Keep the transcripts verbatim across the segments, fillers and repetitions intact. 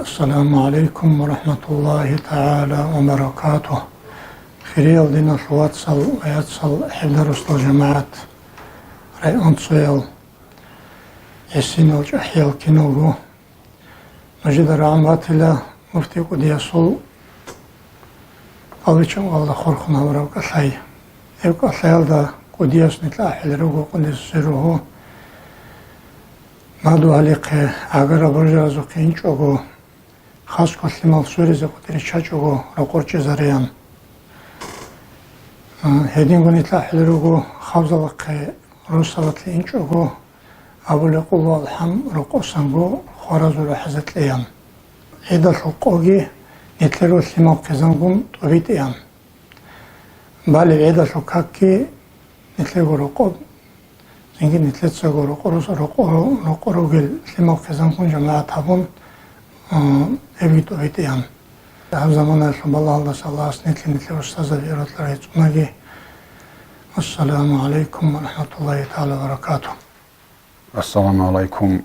Ассаламу гӀалайкум ва рахӀматуллагьи тагӀала ва баракатугь. Хириял диналъул вацал ва яцал, ХӀебдарусдал жамагӀат, районцоял, гӀисинал чӀахӀиял киналго. Нужеда рагӀун батила муфти КӀудиясул КъалдичӀанкъоялда хурхун гьабураб кӀалъай. Гьеб кӀалъаялда КӀудияс нилъ ахӀулел руго, къуддиса сирругьу, мадугьалихъе, гӀагарал бажаразухъе инчӀого, хасго лъимал суризе къватӀире чӀачӀого рокъор чӀезареян. Гьединго нилъ ахӀулел руго, хабзалахъе росабалъе инчӀого, абулеб къулгьу алхӀам рокъосанго хваразул рахӀазе кьеян. ГӀидалъул къоги нилъерго лъимал хъизангун тӀобитӀеян. Балеб гӀидалъул какги нилъерго рокъоб, цинги нилъецаго рокъорус-, рокъоро-, рокъор ругел лъимал хъизангун жамагӀат гьабун, а, гьебги тӀобитӀеян. Гьаб заманаялъул балагьалдаса Аллагьас нилъ-нилъер устазаби гӀуралъ рагьицӀунаги. Ассаламу гӀалайкум ва рахӀматуллагьи тагӀала ва баракатугь. Ассаламу гӀалайкум,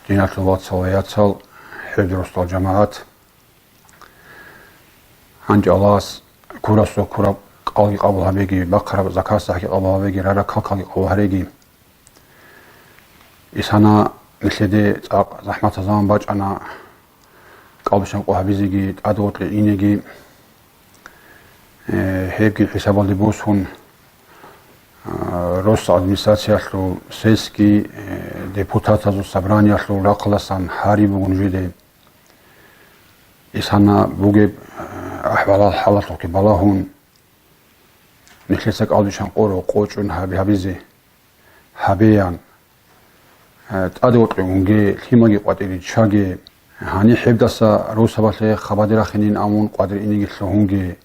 диналъул вацал ва яцал, ХӀебдарусдал жамагӀат. ГьанкӀ Аллагьас ккурасда ккураб кӀалги къабул гьабеги, бахъараб закат-сахӀги къабул гьабеги, рара-калкалги къабул гьареги. Исана нилъеде цӀакъ захӀматаб заман бачӀана, кӀалбичӀанкъо гьабизеги, тӀадгъоркье инеги. Э, гьебги хӀисабалде босун, а, рос администрациялъул, сесги, э, депутатазул собраниялъул рахъалдасан гьари бугун жеде. Исана бугеб, э, ахӀвалал хӀалалъухъе балагьун, нилъеца кӀалбичӀанкъо рокъор чӀун гьаби-, гьабизе гьабеян. Э, тӀадвокьун унге, лъимаги къватӀире чӀаге. Гьаниб гьебдаса росабалъе хабаде рахинин абун къватӀире инеги лъугьунге.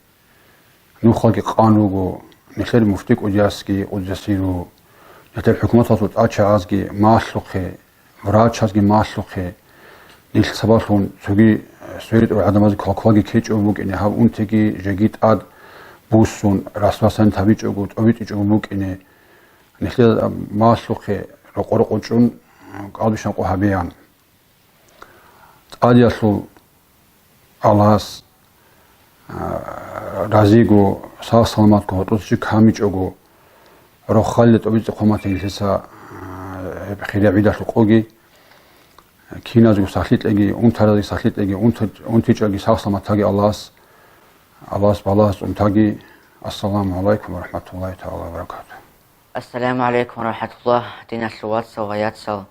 Нухалги къан руго, нилъер муфти КӀудиясги, къуддиса сирругьу, нилъер хӀукуматалъул тӀадчагӀазги малъухъе, врачазги малъухъе, нилъ сабаблъун цоги, э, сверид гӀадамазги квалквалги ккечӀого букӀине, гьаб унтиги жеги тӀад буссун, расвасанит гьабичӀого, тӀобитӀичӀого букӀине, нилъер малъухъе рокъор-рокъор чӀун, э, кӀалбичӀанкъо гьабеян. ТӀадеялъул Аллагьас, а, разиго, сагъ-саламатго, гьоркьоса чи камичӀого, рохалил тӀобитӀи хъуматин нилъеца, а, гьеб хириял гӀидалъул къоги, киназего сахлъи кьеги, унтаразего сахлъи кьеги, унти-, унтичӀаги сагъ-саламат таги Аллагьас, Аллагьас балагьаз цӀун таги. Ассаламу гӀалайкум ва рахӀматуллагьи тагӀала ва баракатугь. Ассаламу гӀалайкум ва рахӀматуллагь, диналъул вацал ва яцал.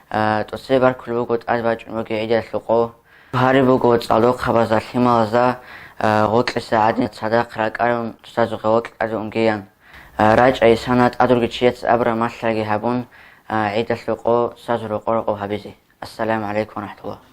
А, тӀоцебе баркулеб буго тӀад бачӀун бугеб гӀидалъул къо. Гьари буго цӀалдохъабазда, лъималазда, а, гъоркьиса гӀадин цадахъ ракӀарун, устазухъе гъоркь тӀаде унгеян. А, рачӀа исана тӀадруги чияц абураб малъаги гьабун, а, гӀидалъул къо сазул рокъор-рокъоб гьабизе. Ассаламу гӀалайкум ва рахӀматуллагь.